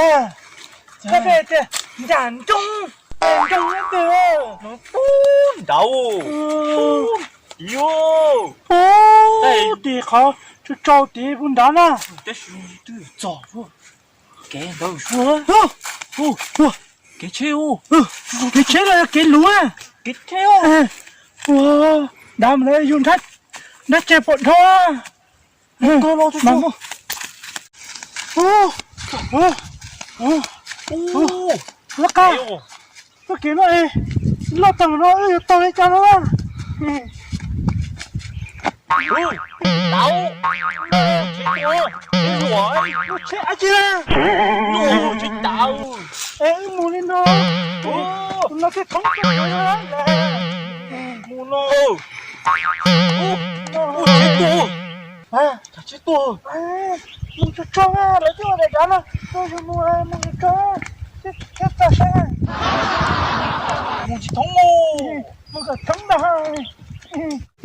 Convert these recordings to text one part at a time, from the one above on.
Koj tias nram nroog, nram nroog twg? Nram, tes qhov tsaus tsaus tes puag nrad na. Kev tsheb, kev tsheb los yog kev luv? Kev tsheb. Ua, nrad mas yus nrab tse pom dhau. Laj qab, txoj kev no loj tag no wb yuav taug li cas no na? Tsheb dab tsi na? Es wb mus li no, tus no thiaj thoob txoj kev no. Mus no. Tsheb tuag. Mus tso tso na, lawv twb ua daim dav no, koj yug mus mus tso tso, thiab tsis txaus saib. Mus tsis thoob mus. Mus kom thoob ntag.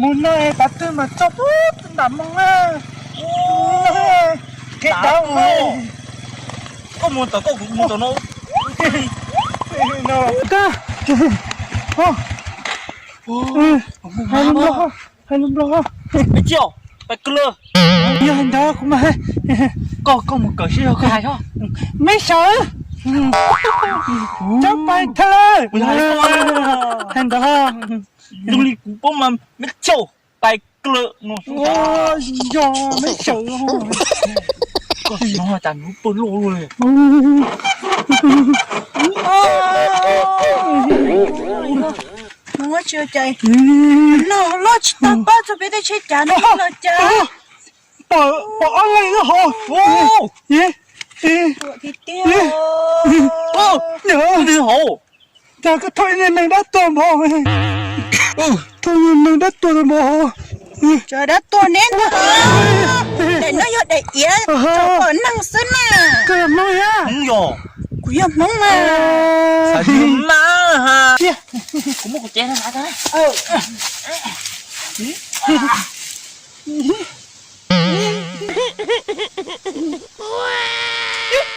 Mus no es tav twg mas txog pub nram moo na. Kev dav. Koj mus tom koj, kuv mus tom no. Koj, hais lus Nplog, hais lus Nplog. Pais Kawg Lawm. Yog li ntawd kuv mas, koj, koj mus kawm seb yog koj hais. Meb sawv, cov pais thawj lawm. Hais ntawd. Zoo li kuv paub mas, meb caum, Pais Kawg Lawm no. Yog meb sawv. Koj hnov tas nws pawg loj luaj li. Nws tsis ua cas, nws loj tsis tau pab txog peb tej tsheb cav no los cas. Pom, pom ob leeg lub hauv. Nws hauv. Cas koj thauj ib niag neeg dab tuag npaum, thauj neeg dab tuag npaum. Cov dab tuag neb ntag. Daim no yog daim iav tso pom neeg xwb na. Koj yog Hmoob thiab? Kuv yog Hmoob mas. Kuv muab kuv cev no.